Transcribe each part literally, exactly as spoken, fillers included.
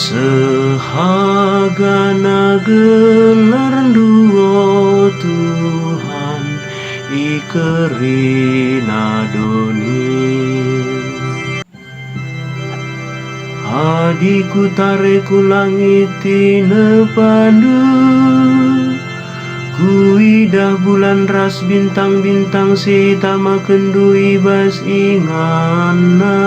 Sehagana gelarNdu, o Tuhan, ikerina doni. Adi kutare ku langit tinepaNdu, kuidah bulan ras bintang-bintang si itamakenNdu i bas inganna.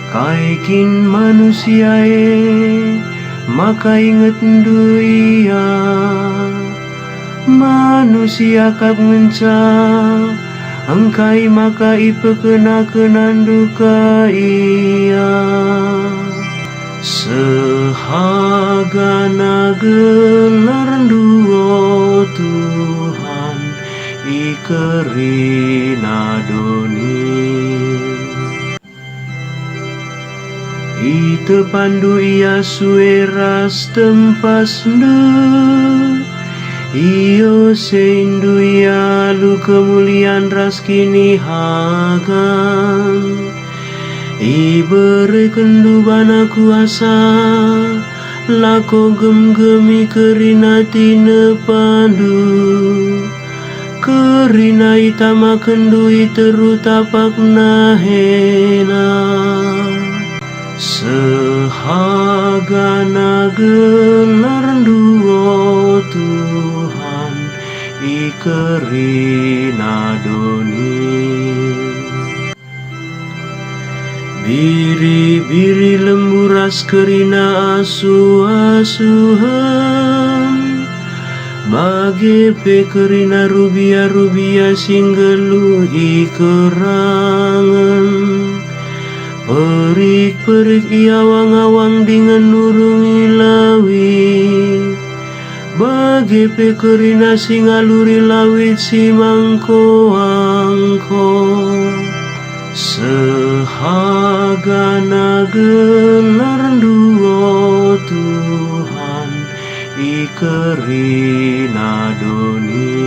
Kai kin manusia e, maka ingetNdu ia? Manusia kap ngenca, engkai maka ipekena-kenaNdu ka ia? Sehagana gelarNdu, o Tuhan, ikerina doni. ItepaNdu ia sue ras tempasNdu, ioseNdu ia alu kemulian ras kinihagan. IberekenNdu bana kuasa, lako gemgemi kerina tinepaNdu. Kerina itamakenNdu i teru tapak nahena. Sehagana gelarNdu, o Tuhan, ikerina doni. Biri-biri lembu ras kerina asuh-asuhen, bage pe kerina rubia-rubia si nggeluh i kerangen. Perik-perik i awang-awang dingen nurung i lawit. Bage pe kerina si ngaluri lawit si mangko-angko. Sehagana gelarNdu, o Tuhan, ikerina doni.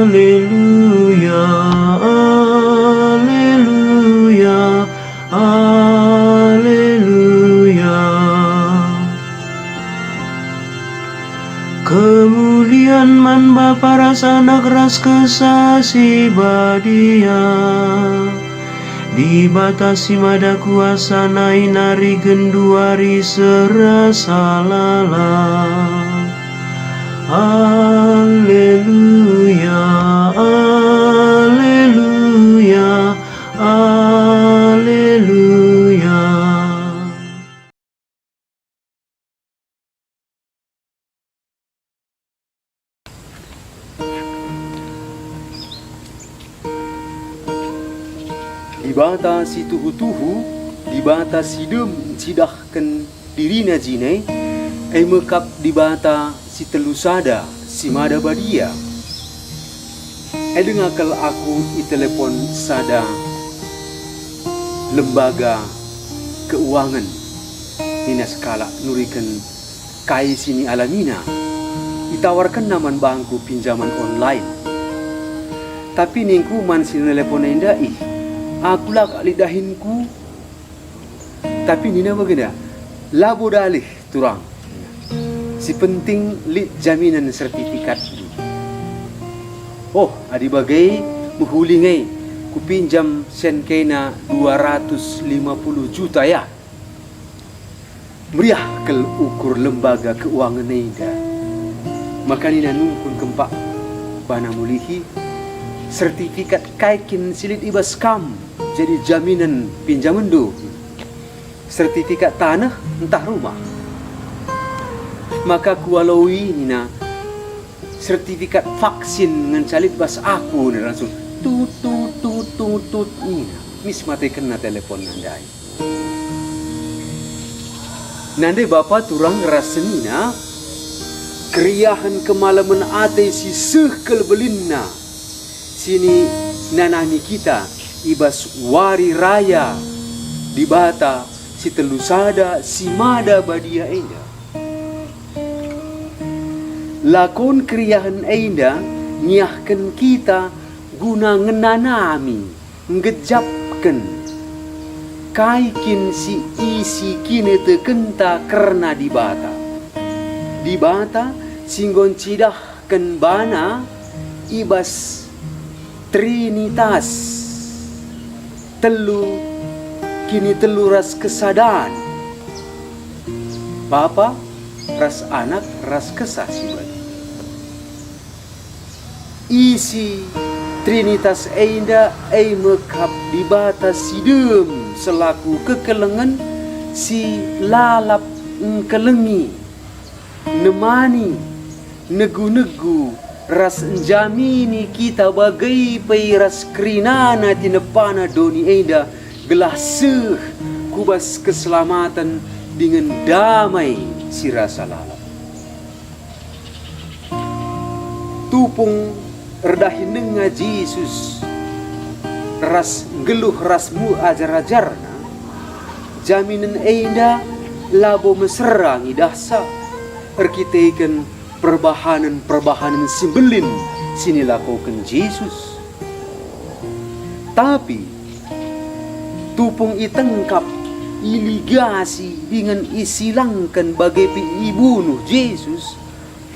Aleluya, aleluya, aleluya. Kemulian man Bapa ras Anak ras Kesah Si Badia. Dibata si mada kuasa nai nari genduari serasa lalap. Aleluya, aleluya, aleluya. Dibata si tuhu-tuhu, Dibata si dem ncidahken diriNa jine, e me kap Dibata si telu sada, si mada badia. E denga kal aku itelepon sada lembaga keuangen, nina sekalak nuriken kai si nialamina. Itawarkenna man bangku pinjaman online. Tapi ningku man si nelepon enda, "Ih, aku la kak lit dahinku." Tapi nina bagenda, "Labo dalih, turang. Si penting lit jaminen sertifikatndu." Oh, adi bage, mehuli nge, kupinjam sen kena dua ratus lima puluh juta ya. Meriah kal ukur lembaga keuangen enda. Maka nina nungkun kempak bana mulihi, "Sertifikat kai kin si lit i bas kam jadi jaminen pinjamenndu? Sertifikat taneh ntah rumah?" Maka kualoi nina, "Sertifikat vaksin ngenca lit bas aku," nina langsung. Tut, tut, tut, tut, tut, nina. Mis matekenna teleponna ndai. Nande bapa turang ras senina, keriahen kemalemen ate si seh kal belinna, si ninanami kita i bas wari raya Dibata si telu sada si mada badia enda. Lakon keriahen enda ngiahken kita guna ngenanami, nggejapken kai kin si isi kinitekenta kerna Dibata. Dibata si enggo ncidahken baNa i bas Trinitas, telu, kinitelu ras kesadan, Bapa ras Anak ras Kesah Si Badia. Isi Trinitas enda e me kap Dibata si dem selaku kekelengen si lalap engkelengi, nemani, negu-negu, ras njamini kita bage pe ras kerinana tinepana doni enda, gelah seh ku bas keselamaten dingen damai si rasa lalap. Tupung erdahin denga Jesus ras nggeluh ras mu ajar-ajarNa, jaminen enda labo mesera ngidahsa erkiteken perbahanen-perbahanen si mbelin si nilakoken Jesus. Tapi tupung itengkap, iligasi dingen isilangken bage pe ibunuh Jesus,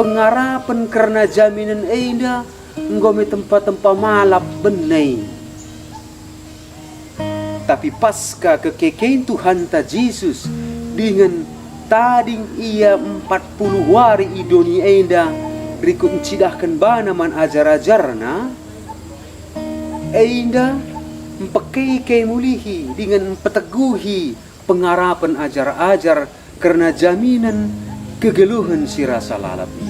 pengarapen kerna jaminen enda enggo me tempa-tempa malap bene. Tapi pasca kekeken Tuhanta Jesus dingen tading Ia empat puluh wari i doni enda rikut ncidahken baNa man ajar-ajarNa, enda mpekeke mulihi dingen mpeteguhi pengarapen ajar-ajar kerna jaminen kegeluhen si rasa lalap e.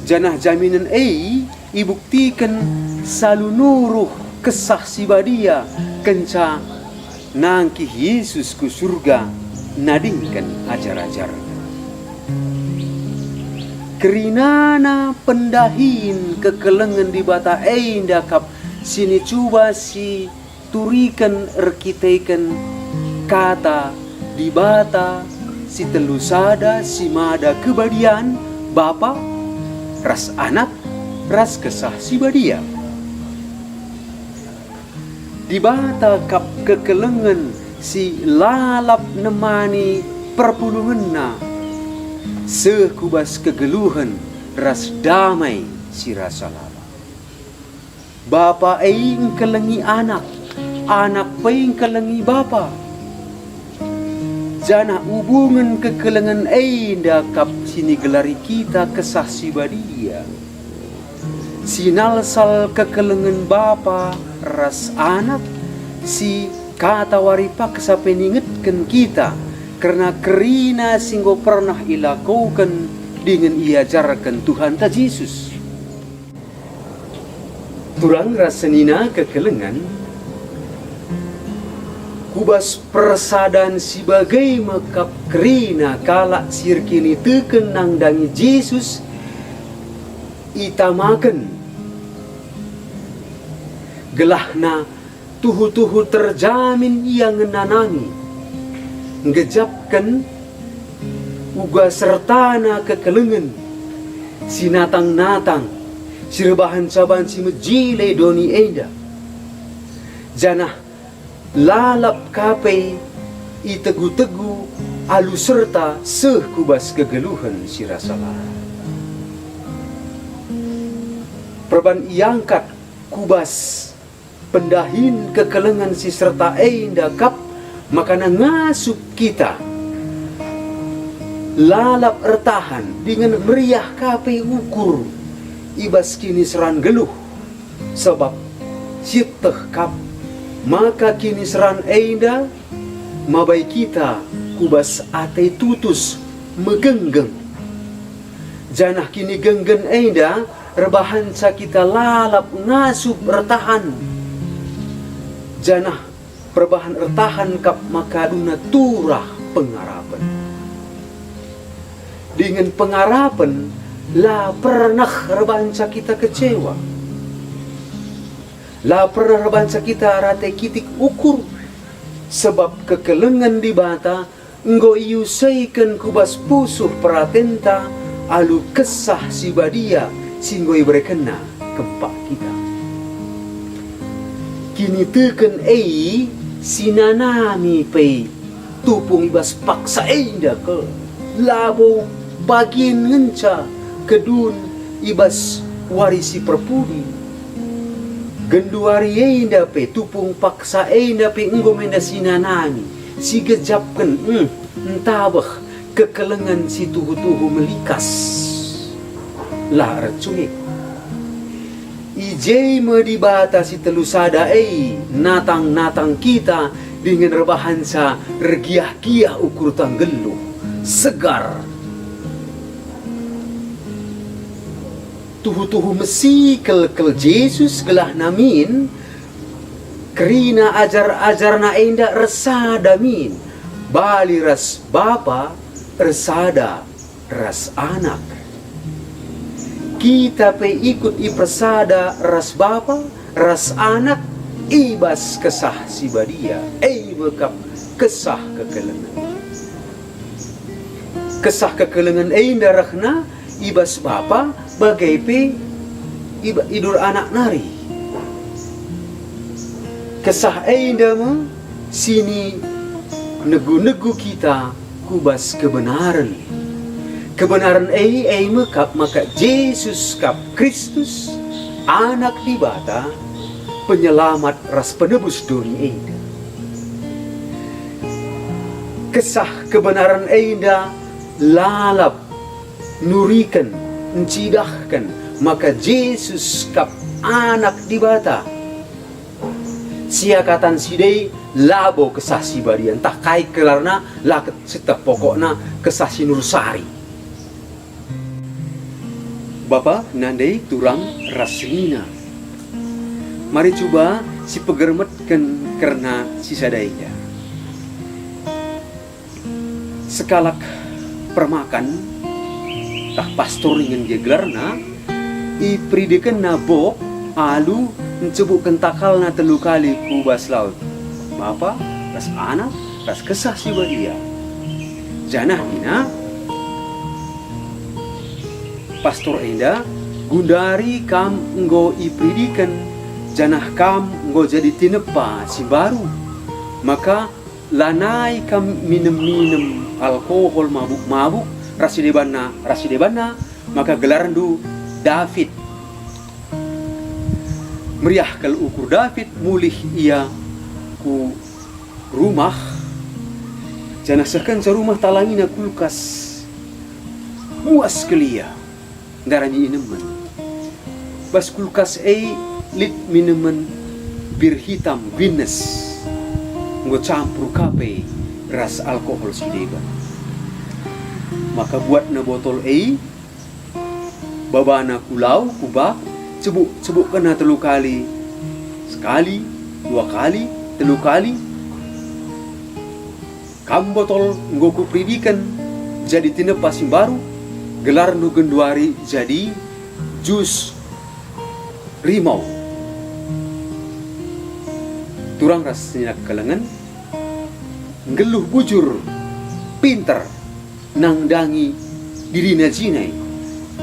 Janah jaminen e ibuktiken salu nuruh Kesah Si Badia kenca nangkih Jesus ku Surga nadingken ajar-ajarNa. Kerinana pendahin kekelengen Dibata enda kap si nicuba si turiken erkiteken Kata Dibata si telu sada si mada kebadian, Bapa, ras Anak, ras Kesah Si Badia. Dibata kap kekelengen si lalap nemani perpulungenNa, seh ku bas kegeluhen ras damai si rasa lalap. Bapa e engkelengi Anak, Anak pe engkelengi Bapa. Janah ubungen kekelengen enda kap si nigelari kita Kesah Si Badia. Si nalsal kekelengen Bapa ras Anak, si katawari paksa pe ningetken kita kerna kerina si enggo pernah ilakoken dingen iajarken Tuhanta Jesus. Turang ras senina kekelengen, ku bas persadan si bage me kap kerina kalak si erkiniteken nandangi Jesus itamaken, gelahna tuhu-tuhu terjamin ia ngenanami, nggejapken uga sertana kekelengen, si natang-natang, si erbahanca banci mejile doni enda, janah lalap ka pe itegu-tegu alu serta seh ku bas kegeluhen si rasa lalap. Perban iangkat ku bas pendahin kekelengen si serta enda kap makana ngasup kita lalap ertahan dingen meriah ka pe ukur i bas kiniseran nggeluh, sabap sieteh kap maka kiniseran enda mabai kita ku bas ate tutus megenggeng. Janah kinigenggen enda erbahanca kita lalap ngasup ertahan, janah perbahan ertahan kap maka duna turah pengarapen. Dingen pengarapen la pernah erbahanca kita kecewa. La pernah erbahanca kita rate kitik ukur, sebab kekelengen Dibata enggo iuseiken ku bas pusuh peratenta alu Kesah Si Badia si enggo iberekenNa kempak kita. Kiniteken e sinanami pe tupung i bas paksa enda kal, labo bagin ngenca kedun i bas wari si perpudi. Genduari enda pe tupung paksa enda pe enggo menda sinanami, sigejapken, mm, ntabeh kekelengen si tuhu-tuhu melikas. La ercuhek. I je me Dibata si telu sada e natang-natang kita dingen erbahanca ergiah-giah ukurta nggeluh, segar. Tuhu-tuhu mesikel kel Jesus gelah min, kerina ajar-ajarNa enda ersada min, bali ras Bapa ersada ras Anak. Kita pe ikut ipersada ras Bapa, ras Anak, i bas Kesah Si Badia, e me kap Kesah Kekelengen. Kesah Kekelengen enda rehna i bas Bapa, bage pe i ba-, idur Anak nari. Kesah enda me si ninegu-negu kita ku bas kebenaren. Kebenaren e, e me kap maka Jesus kap Kristus, Anak Dibata, Penyelamat ras Penebus doni enda. Kesah kebenaren enda lalap nuriken, ncidahken maka Jesus kap Anak Dibata. Siakatan si dei labo Kesah Si Badia, ntah kai gelarna, la ket-, sieteh pokokna Kesah Si Nursari. Bapa, nande, turang, ras senina, mari cuba sipegermetken kerna si sada enda. Sekalak permakan, tah pastor ningen gia gelarna, iperidikenna bok alu ncebukken takalna telu kali ku bas laut, Bapa, ras Anak, ras Kesah Si Badia. Janah nina pastor enda, "Gundari kam enggo iperidiken, janah kam enggo jadi tinepa si mbaru. Maka lanai kam minem-minem alkohol mabuk-mabuk ras si debanna, ras si debanna, maka gelarndu David." Meriah kal ukur David mulih ia ku rumah, janah sehkenca rumah talangina kulkas. Muas kal ia. Ndarami inemen. Bas kulkas e lit minemen bir hitam Guinness, enggo campur ka pe ras alkohol si deban. Maka buatna botol e, babana ku lau, ku bak, cebuk-cebukkenna telu kali, sekali, dua kali, telu kali. Kam botol enggo kuperidiken jadi tinepa si mbaru, gelarndu genduari jadi jus rimau. Turang ras senina kekelengen, nggeluh bujur, pinter, nandangi dirina jine,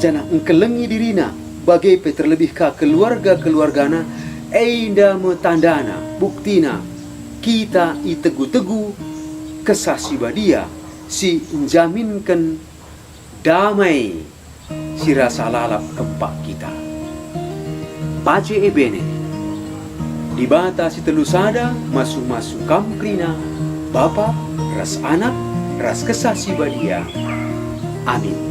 janah engkelengi dirina, bage pe terlebih ka keluarga-keluargana, enda me tandana, buktina, kita itegu-tegu Kesah Si Badia si njaminken damai si rasa lalap kempak kita. Pace ebene, Dibata si telu sada masu-masu kam kerina, Bapa, ras Anak, ras Kesah Si Badia. Amin.